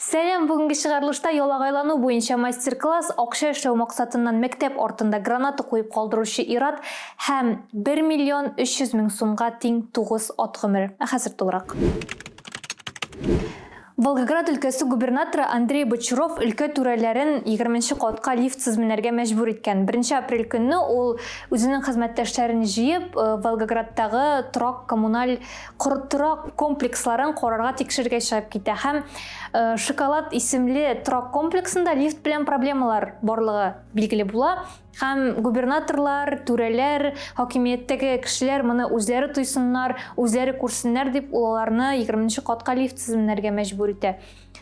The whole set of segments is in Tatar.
Сәлам, бүгенге чыгарылышта ялагайлану буенча мастер-класс, акча эшләү максатыннан мәктәп артында граната куеп калдыручы ир-ат һәм 1 миллион 300 мең сумга тиң 9 ат гомере. Ә хәзер тулырак. Волгоград өлкәсе губернаторы Андрей Бочаров өлкә түрәләрен 20 нче катка лифтсыз менәргә мәҗбүр иткән. 1 апрель көнне ул үзенең хезмәттәшләрен җыеп, Волгоградтагы торак-коммуналь торак комплексларын карарга тикшерергә чыгып китә һәм Шоколад исемле торак комплексында лифт белән проблемалар барлыгы билгеле була. Һәм губернаторлар, түрәләр, хакимияттәге кешеләр моны үзләре тойсыннар, үзләре күрсеннәр дип, ул аларны 20 нче катка лифтсыз менәргә мәҗбүр итә.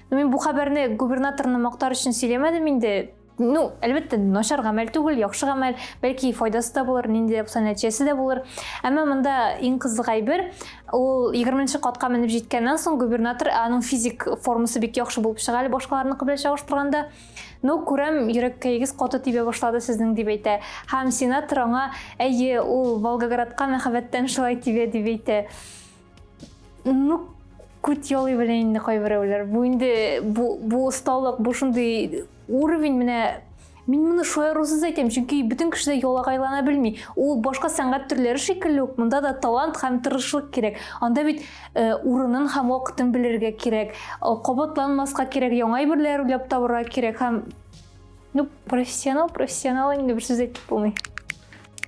Ну, мин бу хәбәрне губернаторны мактар өчен сөйләмәдем инде. Ну, әлбәттә, начар гамәл түгел, яхшы гамәл, бәлки файдасы да булыр, нинди дә булса нәтиҗәсе дә булыр. Әмма монда иң кызык әйбер, ул 20 нче катка менеп җиткәннән соң губернатор, аның физик формасы бик яхшы булып чыга әле башкаларныкы белән чагыштырганда. Ну, күрәм, йөрәккәегез каты тибә башлады сезнең, дип әйтә. Һәм сенатор аңа, әйе, ул Волгоградка мәхәббәттән шулай тибә, дип әйтә. Ну, күт ялый белә инде кайберәүләр. Бу инде, бу, бу осталык, бу шундый уровень менә Мин моны шаярусыз әйтәм, чөнки бөтен кеше дә ялагайлана белми. Ул башка сәнгать төрләре шикелле үк, монда да талант һәм тырышлык кирәк. Анда бит э, урынын һәм вакытын белергә кирәк, э, кабатланмаска кирәк, яңа әйберләр уйлап табырга кирәк һәм ну, профессионал, профессионал инде бер сүз әйтеп булмый.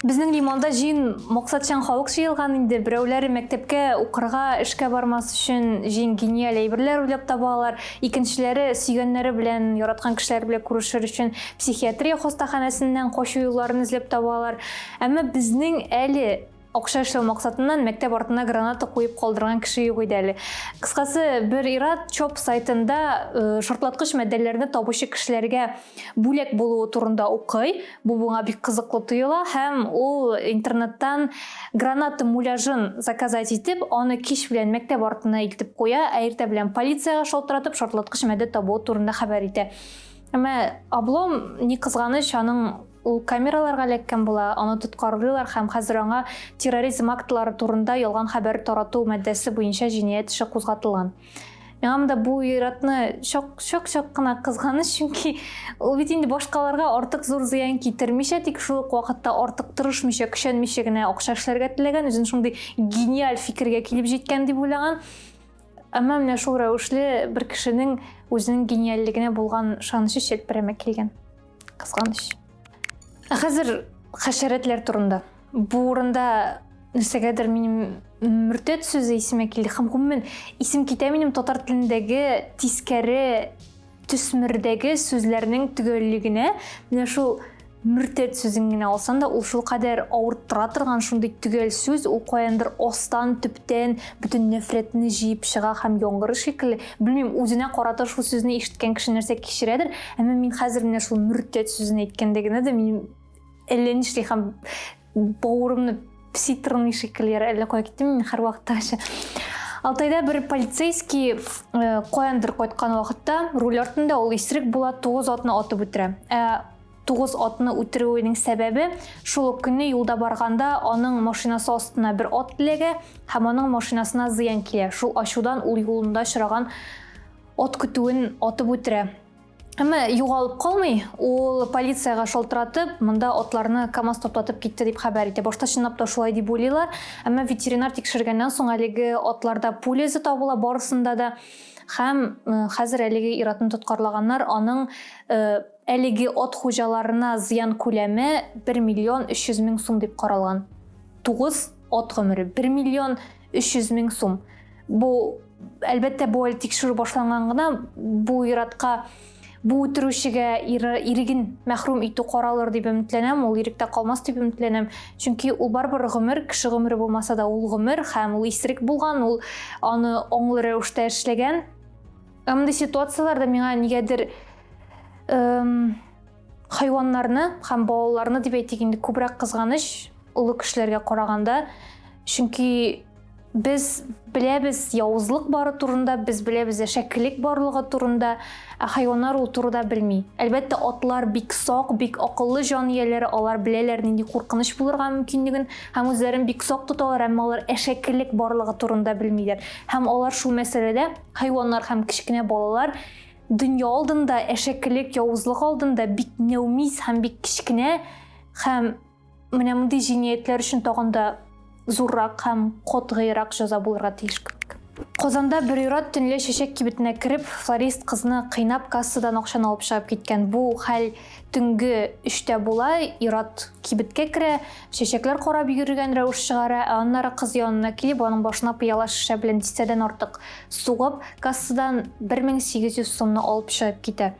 Безнең Лиманда җыен максатчан халык җыелган инде. Берәүләре мәктәпкә укырга, эшкә бармас өчен җыен гениаль әйберләр уйлап табалар. Икенчеләре сөйгәннәре белән, яраткан кешеләре белән күрешер өчен психиатрия хастаханәсеннән качу юлларын эзләп табалар. Әмма безнең әле акча эшләү максатыннан мәктәп артына граната куеп калдырган кеше юк иде әле. Кыскасы, бер ир-ат ЧОП сайтында э, шартлаткыч матдәләрне табучы кешеләргә бүләк булуы турында укый. Бу буңа бик кызыклы тоела һәм ул интернеттан граната муляжын заказать итеп, аны кич белән мәктәп артына илтеп куя, ә иртә белән полициягә шалтыратып, шартлаткыч матдә табуы турында хәбәр итә. Әмма облом, ни кызганыч, аның ул камераларга эләккән була, аны тоткарлыйлар һәм хәзер аңа терроризм актлары турында ялган хәбәр тарату маддәсе буенча җинаять эше кузгатылган. Миңа монда бу ир-атны чак чак чак кына кызганыч, чөнки ул бит инде башкаларга артык зур зыян китермичә, тик шул ук вакытта артык тырышмыйча, көчәнмичә генә акча эшләргә теләгән, үзен шундый гениаль фикергә килеп җиткән дип уйлаган. Әмма менә шул рәвешле бер кешенең үзенең гениальлегенә булган ышанычы челпәрәмә килгән. Кызганыч. Ә хәзер хәшәрәтләр турында. Бу урында нәрсәгәдер минем мөртәт сүзе исемә килде. Һәм гомумән исем китә минем татар телендәге тискәре төсмердәге сүзләрнең төгәллегенә. Менә шул мөртәт сүзен генә алсаң да, ул шулкадәр авырттыра торган шундый төгәл сүз, ул каяндыр астан, төптән бөтен нәфрәтне җыеп чыга һәм яңгыры шикелле. Белмим, үзенә карата шул сүзне ишеткән кеше нәрсә кичерәдер, әмма мин хәзер менә шул мөртәт сүзен әйткәндә генә дә минем әллә нишли һәм бавырымны песи тырный шикелле әллә кая киттем мин һәрвакыттагыча. Алтайда бер полицейский э, каяндыр кайткан вакытта руль артында ул исерек була, 9 атны атып үтерә. Ә 9 атны үтерүенең сәбәбе шул ук көнне юлда барганда аның машинасы астына бер ат эләгә һәм аның машинасына зыян килә. Шул ачудан ул юлында очраган ат көтүен атып үтерә. Әмма югалып калмый, ул полициягә шалтыратып, монда атларны КАМАЗ таптатып китте дип хәбәр итә. Башта чынлап та шулай дип уйлыйлар, әмма ветеринар тикшергәннән соң әлеге атларда пуля эзе табыла барысында да. Һәм э, хәзер әлеге ир-атны тоткарлаганнар, аның э, әлеге ат хуҗаларына зыян күләме 1 миллион 300 мең сум дип каралган. 9 ат гомере 1 миллион 300 мең сум. Бу, әлбәттә, бу әле тикшерү башланган гына, бу ир-атка, бу үтерүчегә иреген мәхрүм итү каралыр дип өметләнәм, ул иректә калмас дип өметләнәм. Чөнки ул барыбер гомер, кеше гомере булмаса да, ул гомер һәм ул исерек булган, ул аны аңлы рәвештә эшләгән. Ә мондый ситуацияләрдә миңа нигәдер хайваннарны һәм балаларны дип әйтик инде күбрәк кызганыч олы кешеләргә караганда. Чөнки без беләбез явызлык бары турында, без беләбез әшәкелек барлыгы турында, ә хайваннар ул турыда белми. Әлбәттә, атлар бик сак, бик акыллы җан ияләре, алар беләләр нинди куркыныч булырга мөмкинлеген һәм үзләрен бик сак тоталар, әмма алар әшәкелек барлыгы турында белмиләр. Һәм алар шул мәсьәләдә хайваннар һәм кечкенә балалар. дөнья алдында, әшәкелек, явызлык алдында бик нәүмиз һәм бик кечкенә һәм менә мондый җинаятьләр өчен тагын да зуррак һәм катгыйрак җәза булырга тиеш кебек. Казанда бер ир-ат төнлә чәчәк кибетенә кереп, флорист кызны кыйнап, кассадан акчаны алып чыгып киткән. Бу хәл төнге өчтә була, ир-ат кибеткә керә, чәчәкләр карап йөргән рәвеш чыгара, ә аннары кыз янына килеп, аның башына пыяла шешә белән дистәдән артык сугып, кассадан 1800 сумны алып чыгып китә.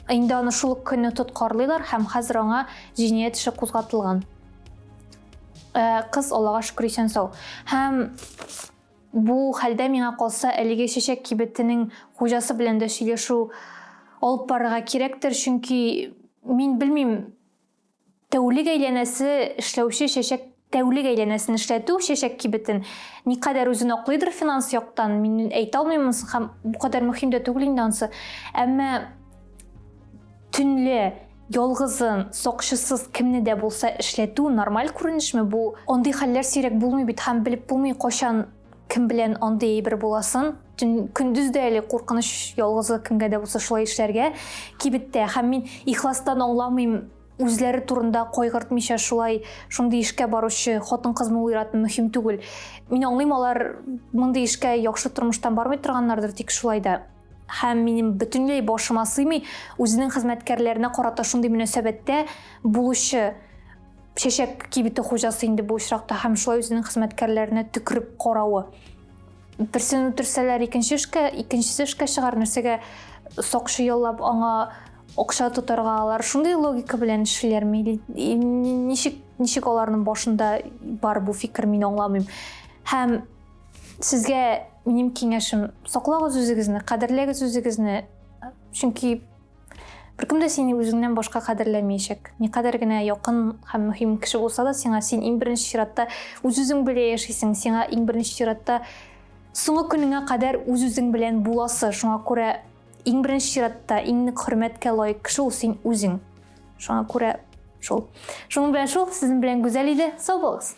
Инде аны шул ук көнне тоткарлыйлар һәм хәзер аңа җинаять эше кузгатылган. Э, кыз Аллага шөкер исән сау. Һәм бу хәлдә миңа калса әлеге чәчәк кибетенең хуҗасы белән дә сөйләшү алып барырга кирәктер, чөнки мин белмим, Тәүлек әйләнәсе эшләүче чәчәк тәүлек әйләнәсен эшләтү чәчәк кибетен никадәр үзен аклыйдыр финанс яктан, мин әйтә алмыйм монысын һәм бу кадәр мөһим дә түгел инде анысы. Әмма төнлә ялгызын, сакчысыз кемне дә булса эшләтү нормаль күренешме бу? Андый хәлләр сирәк булмый бит һәм белеп булмый кайчан кем белән андый әйбер буласын. Төн, көндез дә әле куркыныч ялгызы кемгә дә булса шулай эшләргә кибеттә. Һәм мин ихластан аңламыйм, үзләре турында кайгыртмыйча шулай шундый эшкә баручы хатын-кызмы ул ир-атмы мөһим түгел. Мин аңлыйм, алар мондый эшкә яхшы тормыштан бармый торганнардыр, тик шулай да. Һәм минем бөтенләй башыма сыймый үзенең хезмәткәрләренә карата шундый мөнәсәбәттә булучы чәчәк кибете хуҗасы инде бу очракта һәм шулай үзенең хезмәткәрләренә төкереп каравы. Берсен үтерсәләр, икенче эшкә, икенчесе эшкә чыгар, нәрсәгә сакчы яллап аңа акча тотарга алар шундый логика белән эшлиләрме или ничек ничек аларның башында бар бу фикер мин аңламыйм. Һәм сезгә минем киңәшем саклагыз үзегезне, кадерләгез үзегезне, чөнки Беркем дә сине үзеңнән башка кадерләмәячәк. Никадәр генә якын һәм мөһим кеше булса да, сиңа син иң беренче чиратта үз-үзең белән яшисең, сиңа иң беренче чиратта соңгы көнеңә кадәр үз-үзең белән буласы. Шуңа күрә иң беренче чиратта иң нык хөрмәткә лаек кеше ул син үзең. Шуңа күрә шул. Шуның белән шул, сезнең белән Гүзәл иде. Сау булыгыз.